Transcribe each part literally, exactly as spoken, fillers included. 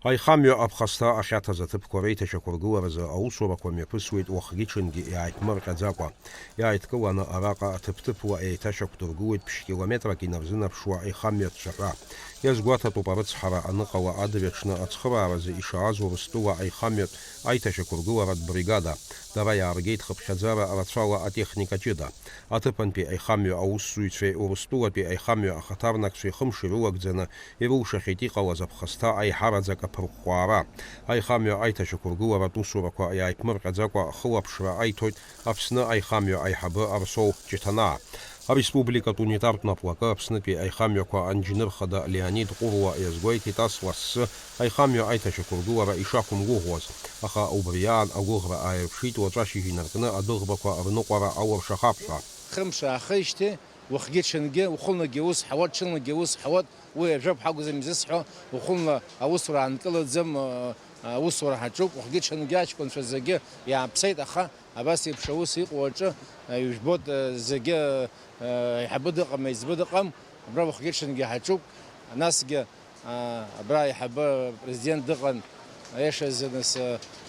Аихамҩа аԥхасҭа ахьаҭаз аҭыԥқәа реиҭашьақәыргыларазы аусурақәа мҩаԥысуеит уахгьы-ҽынгьы иааиԥмырҟьаӡакәа. Иааидкыланы араҟа ҭыԥ-ҭыԥуа еиҭашьақәдыргылоит ԥшь-километрак инарзынаԥшуа аихамҩатә цәаҳәа. Иазгәаҭатәуп арыцҳара аныҟала адырҩаҽны ацхырааразы ишааз Урыстәыла аихамҩатә аиҭашьақәыргыларатә бригада. Дара иааргеит хыԥхьаӡара рацәала атехника ҷыда. Аҭыԥантәи аихамҩа аусзуҩцәеи Урыстәылатәи аихамҩа ахаҭарнакцәеи хымш ирылагӡаны ирылшахьеит иҟалаз аԥхасҭа аиҳараӡак аԥырҟәҟәаара. Аихамҩа аиҭашьақәыргыларатә усурақәа иааиԥмырҟьаӡакәа хылаԥшра аиҭоит Аԥсны аихамҩа аиҳабы Арсоу Ҷыҭанаа. Ареспубликатә унитартә наплакы Аԥснытәи аихамҩақәа анџьныр хада Леонид Ҟәыруа иазгәеиҭеит ас лассы аихамҩа аиҭашьақәыргылара ишақәымгәыӷуаз, аха убри аан агәыӷра ааирԥшит уаҵәы ашьыжь инаркны адәыӷбақәа рныҟәара алыршахап ҳәа. Хымш аахижьҭеи, уахгьы-ҽынгьы, ухәылнагьы ус ҳауат, ҽынлагьы ус ҳауат, уи ажәоуп ҳакәӡам изысҳәо, ухәылна аусура аанкылаӡам, аусура ҳаҿуп, уахгьы-ҽынгьы аҷкәынцәа зегьы иааԥсеит, аха абас еиԥш аус иҟоу аҿы, ижәбоит, зегьы, аиҳабы дыҟам, аиҵбы дыҟам, абра уахгьы-ҽынгьы ҳаҿуп, насгьы, абра аиҳабы апрезидент дыҟан, аиашазы нас,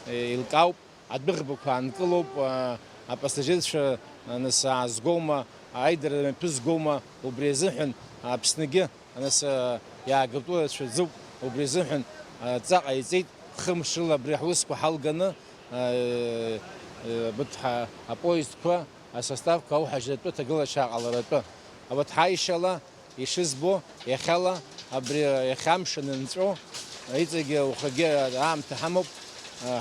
еилкаауп. Адәыӷбақәа аанкылоуп, а, апассажирцәа, а, нас аазгоума, аидара мҩаԥызгома, убри азыҳәан Аԥсныгьы, а, нас, а, иаагатәу рацәаӡоуп, убри азыҳәан, а, адҵа ҟаиҵеит, хымш рыла абри ҳусқәа ҳалганы, а, э, э, абарҭ ҳа-, апоездқәа, асоставқәа ауҳажьратәы, аҭагылазаашьа аҟаларатәы. Абарҭ ҳаишьала, ишызбо, иахьала, абри иахьа амш анынҵәо, иҵегьы уахагьы аамҭа ҳамоуп,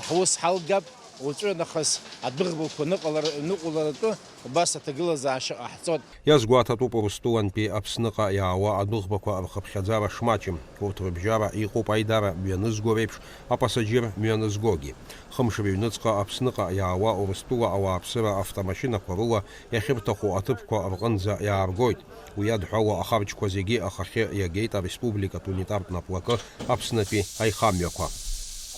ҳус ҳалгап, уаҵәы нахыс адәыӷбақәа ныҟалар-, ныҟәларатәы убас аҭагылазаашьа ҟаҳҵоит. Иазгәаҭатәуп Урыстәылантәи Аԥсныҟа иаауа адәыӷбақәа рхыԥхьаӡара шмаҷым. Урҭ рыбжьара иҟоуп аидара мҩанызго реиԥш апассажир мҩанызгогьы. Хымш рыҩныҵҟа Аԥсныҟа иаауа Урыстәыла ауааԥсыра автомашьынақәа рыла иахьырҭаху аҭыԥқәа рҟынӡа иааргоит. Уи иадҳәалоу ахарџьқәа зегьы ахахьы иагеит ареспубликатә унитартә наплакы Аԥснытәи аихамҩақәа.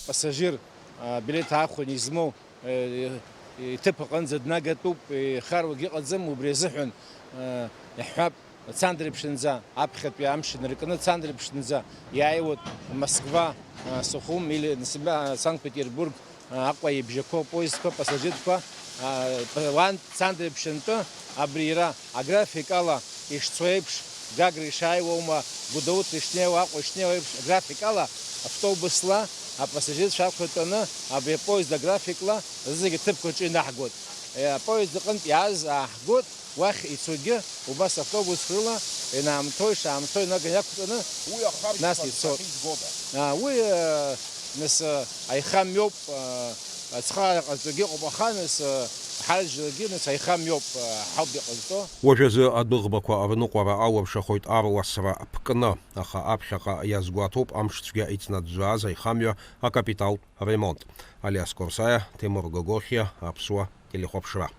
Апассажир, а, билеҭ аахәаны измоу, э, иҭыԥ аҟынӡа днагатәуп, ихаруагь ыҟаӡам, убри азыҳәан, э, иаҳҳәап, Цандрыԥшынӡа, аԥхьатәи амш инаркны Цандрыԥшынӡа иааиуеит Москва, а, Сухум или, а, Санкт-Петербург, а, Аҟәа ибжьақәоу апоездқәа, пассажирқәа, а, уантә Цандрыԥшынтәы абри иара аграфик ала ишцо еиԥш, Гагра ишааиуа аума, Гәдоуҭа ишнеиуа, Аҟәа ишнеиуа еиԥш, аграфик ала автобусла апассажирцәа ақәыртәаны абри апоезд аграфикла зегьы аҭыԥқәа рҿы инаҳгоит. Е, апоезд аҟынтә иааз ааҳгоит. Уахь ицогьы убас автобус рыла инаамҭоу, ишаамҭоу инаганы иақәтәаны, уи ахарџьқәа нас ицоит. Ахьизгода? А, уи, э, нас, э, аихамҩоуп, э, ацхыраара ҟазҵогьы ыҟоуп, аха, нас, э, ҳарџьарагьы, нас, аихамҩоуп, э, ҳауп иҟазҵо. Уажәазы адәыӷбақәа рныҟәара алыршахоит арласра ԥкны, аха аԥхьаҟа иазгәаҭоуп амшцәгьа иҵнаӡәӡәааз аихамҩа акапиталтә ремонт. Алиас Корсаиа, Ҭемыр Гогохиа, Аԥсуа телехәаԥшра.